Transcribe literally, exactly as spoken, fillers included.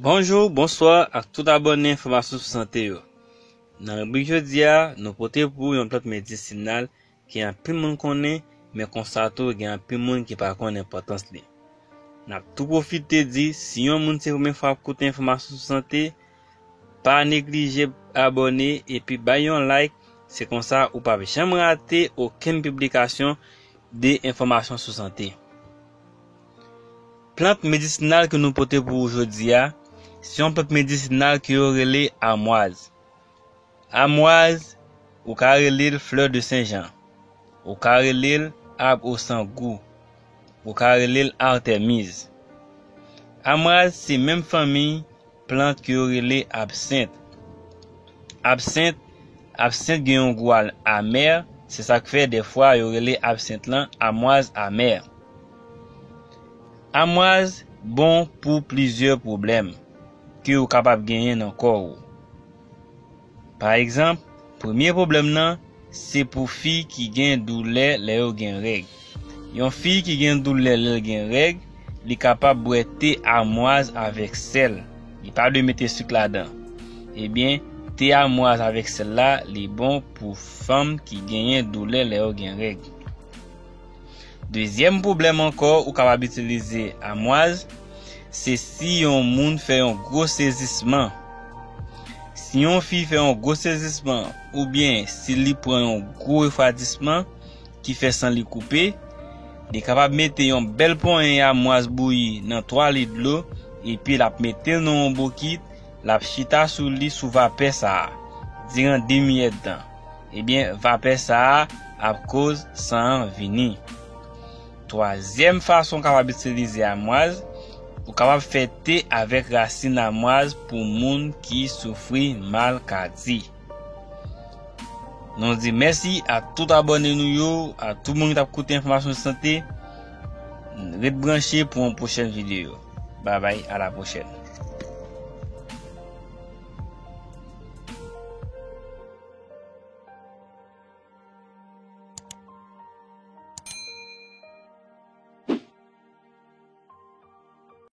Bonjou, bonswa ak tout abòne Enfòmasyon sou Sante yo. Nan ribrik jodi a, nou pote pou ou yon plant medisinal ke anpil moun konnen, men konsa tou gen anpil moun ki pa konn enpòtans li. N ap tou pwofite di, si yon moun se premye fwa ap koute Enfòmasyon sou Sante, pa neglije abòne epi bay yon like, se konsa ou p ap janm rate okenn piblikasyon de Enfòmasyon sou Sante. Plant medisinal ke nou pote pou ou jodi a, se yon plant medisinal ke yo rele amwaz. Amwaz, ou ka rele l fleur de Saint-Jean, ou ka rele l arbre au sang goût, ou ka rele l artèmiz. Amwaz se menm fanmi plant ke yo rele absent. Absent, absent gen yon gou al-, amè, se sa k fè dèfwa yo rele absent lan amwaz amè. Amwaz bon pou plizyè pwoblèm ke ou kapab genyen nan kò ou. Pa egzanp, premye pwoblèm nan, se pou fi ki gen doulè lè yo gen règ. Yon fi ki gen doulè lè l gen règ, li kapab bwè te amwaz avèk sèl. Li pa dwe mete sik ladan. Ebyen, te amwaz avèk sèl la, li bon pou fanm ki genyen doulè lè yo gen règ. Dezyèm pwoblèm ankò, ou kapab itilize amwaz, se si yon moun fè yon gwo sezisman. Si yon fi fè yon gwo sezisman, oubyen si li pran yon gwo refwadisman ki fè san li koupe, li kapab mete yon bèl ponyen amwaz bouyi nan twa lit dlo, epi l ap mete l nan yon bokit, l ap chita sou li sou vapè sa a, diran demiyèdtan. Ebyen, vapè sa a ap koz san an vini. Twazyèm fason w kapab itilize amwaz, ou kapab fè te avèk rasin amwaz pou moun ki soufri malkadi. Nou di mèsi a tout abòne nou yo, a tout moun ki t ap koute Enfòmasyon Sante. Ret branche pou yon pwochèn videyo. Babay, a la pwochèn.